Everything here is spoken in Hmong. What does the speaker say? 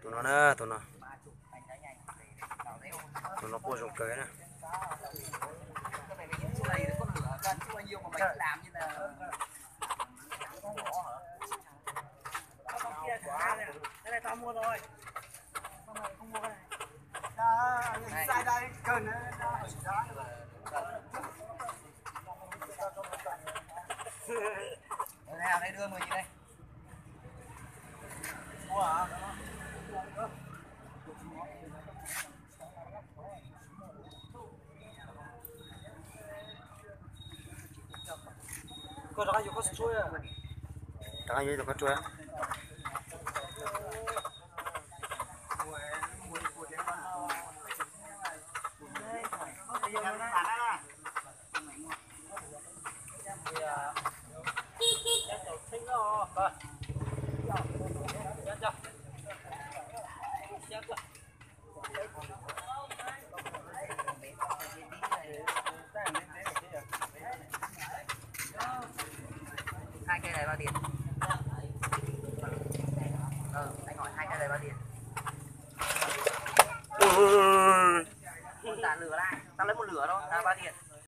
Tus no na, tus no, tus no quaj zoo kawg na. Đây, đưa mười gì đây? Rov qab yuav tus koj tsuag. Hai cây này bao tiền? Ờ, anh hỏi hai cây này bao tiền? Ui, ui, ui, ui. Ui, tao lừa đây, tao lấy một lửa thôi, là bao tiền?